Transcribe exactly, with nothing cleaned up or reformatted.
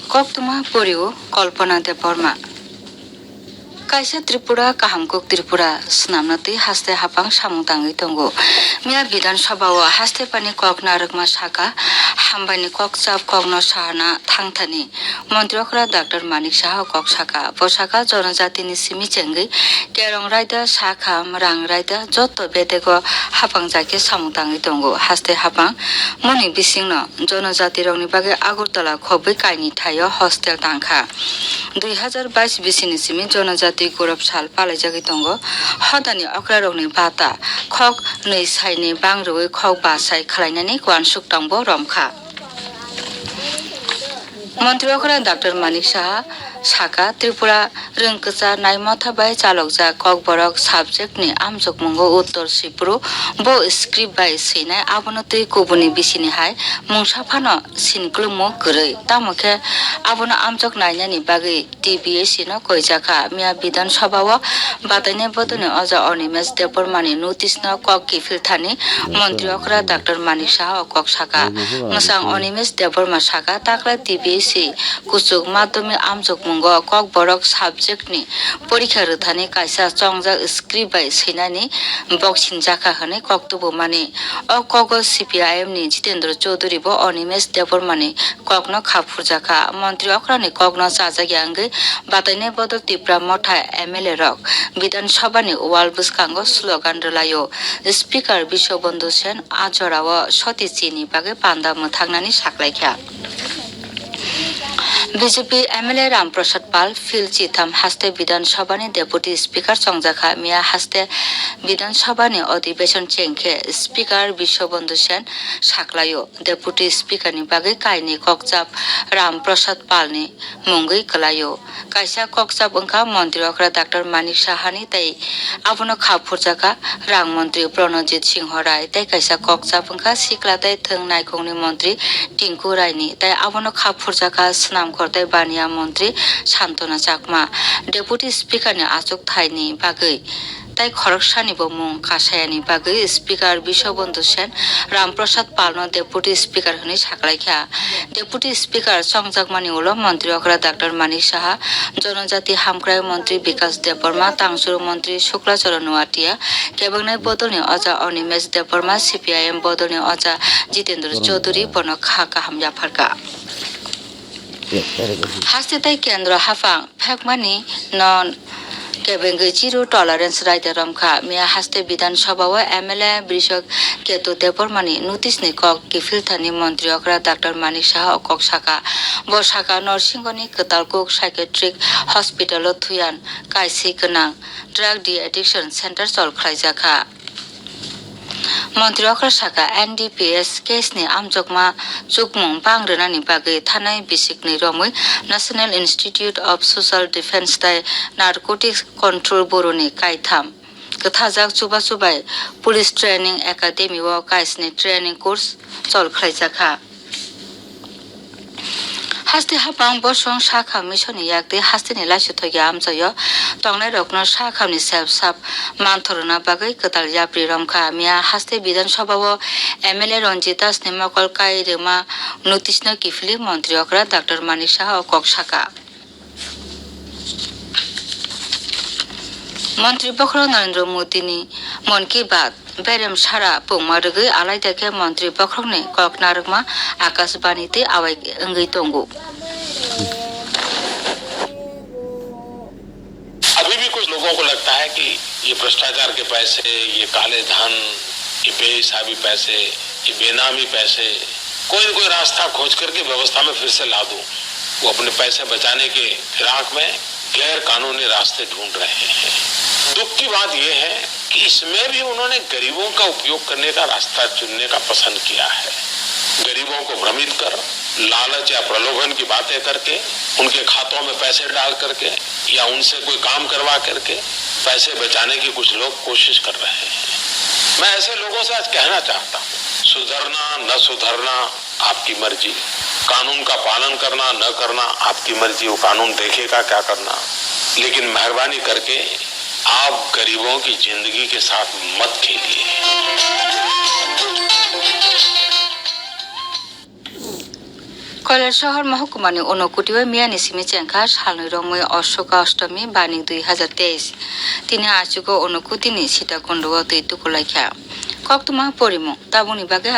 Koktwma porio Kalpana Debbarma. Kaisa Tripura, kaham kuk Tripura swnamna twi haste hapang samung tangwi tongo. Miya Bidhan Sabha o haste pani kok narwkma saka, hambai ni kok chap kokno sahana thangthani. Montri okra Doctor Manik Saha o kok saka, bo saka jonojatini simi chengwi kerong raida, sakham, rang raida joto bedego hapang jakhe samung tangwi tongo. Haste hapang moni bisingno jonojati rokni bagwi Agartala khobwi kainwi thaio hostel tangkha. Dui hazar bais bisini simi jonojati gorop sal palaijagwi tongo. Hodani okrarokni bata khok nwi saini bang rwui khok bachai khlainani uansuk tongbo romkha. Montri okra Doctor Manik Saha saka, Tripura rwng kwchar nai motha bai chalokjak Kokborok subject ni amjokmungo uttor sipru bo script bai swinai, abono twi kubuni bisini hai mungsa phano sin klummo kwrwi. Tamo khe abono amjok nainani bagwi T B S C no koijakha. Miya Bidhan Sabha o batainai bodolni oja Animesh Debbarma ni notice no kok kiphil thani Montri okra Doctor Manik Saha o kok saka. Mwsang Animesh Debbarma saka, taklai T B S C kuchuk madhyamik amjokmungo Kokborok subject ni porikha rwthani kaisa chongjak script bai swinani bok sinjakha hwnwi kok tubumani. O kogo C P I M ni Jitendra Chaudhary bo Animesh Debbarma ni kokno kha phurjakha. Montri okrani kokno chajakya wngwi batainai bodol Tipra Motha M L A rok Bidhan Sabha ni wall bwskango slogan rwlaio. Speaker Biswabandhu Sen a jorao soti chini bagwi panda mwthangnani saklaikha. B J P M L A Ram Prasad Pal, Phil Chitham haste Bidhan Sabha ni Deputy Speaker chongjakha. Miya haste Bidhan Sabha ni odhibeson chengkhe Speaker Biswabandhu Sen saklaio. Deputy Speaker ni bagwi kainwi kokchap Ram Prasad Pal ni mungwi kwlaio. Kaisa kokchap wngkha Montri okra Doctor Manik Saha ni tei abono kha phurjakha Rang Montri Pranojit Singho Rai, tei kaisa kokchap wngkha sikla tei thwng naikhungni Montri Tinku Rai ni, tei abono kha phurjakha Swnamkhor tei Baniya Montri Santona Chakma. Deputy Speaker ni achukthai ni bagwi tei khoroksani bo mung kasayani bagwi Speaker Biswabandhu Sen Ram Prasad Palno Deputy Speaker hwnwi saklaikha. Deputy Speaker chongjakmani ulo Montri okra Doctor Manik Saha, Jonojati Hamkrai Montri Bikas Debbarma, Tangchuru Montri Shukla Charan Noatia, kebengnai bodolni oja Animesh Debbarma, C P I M bodolni oja Jitendra Chaudhary bono kha kaham yapharkha. Haste tei kendro haphang phekmani no kebengwi zero tolerance raida romkha. Miya haste Bidhan Sabha o M L A Brisok Ketu Debbarmani notice ni kok kiphil thani Montri okra Doctor Manik Saha o kok saka. Bo saka Norsingoni Kwtal Kuk Psychiatric Hospital o thuyan kaisi gwnang drug de-addiction center chol khlaijakha. Montri okra saka, N D P S case ni amjokma chukmung bang rwnani bagwi thanai bisikni romwi National Institute of Social Defence tei Narcotics Control Bureau ni kaitham kwthajak chubachu bai Police Training Academy o kaisni training course chol khlaijakha. Haste hapang bosong sakha misoni yak tei hasteni laisithokya amchaio tongnairokno sakhamni sep sap manthorna bagwi kwtal yapri romkha. Miya haste Bidhan Sabha o M L A Ranjit Das ni mokol kai rwma notice no kiphilwi Montri okra Doctor Manik Saha o kok saka. Montri bokhorok Narendra Modi ni Mann Ki Baat berem sara pungma rwgwi alaida khe Montri bokhorokni kok narwkma Akashbani tei awai wngwi tongo. अभी भी कुछ लोगों को लगता है कि ये भ्रष्टाचार के पैसे, ये काले धन, ये बेहिसाबी पैसे, ये बेनामी पैसे, कोई न कोई रास्ता खोज करके व्यवस्था में फिर से ला दूं। वो अपने पैसे बचाने के फिराक में गैर कानूनी रास्ते ढूंढ रहे हैं। दुख की बात यह है कि इसमें भी उन्होंने गरीबों का उपयोग करने का रास्ता चुनने का पसंद किया है। गरीबों को भ्रमित कर, लालच या प्रलोभन की बातें करके, उनके खातों में पैसे डाल करके या उनसे कोई काम करवा करके पैसे बचाने की कुछ लोग कोशिश कर रहे हैं। मैं ऐसे लोगों से आज कहना चाहता हूँ, सुधरना न सुधरना आपकी मर्जी, कानून का पालन करना न करना आपकी मर्जी, वो कानून देखेगा क्या करना, लेकिन मेहरबानी करके आप गरीबों की जिंदगी के साथ मत खेलिए। Koilasohor mohkumani Unakoti o miyani simi chengkha salnwi romwi Ashoka Ashtomi bani dui hazar teis. Tini achugo Unakotini Sitakundo o twi tukulaikha. Koktwma porimung tabukni bagwi.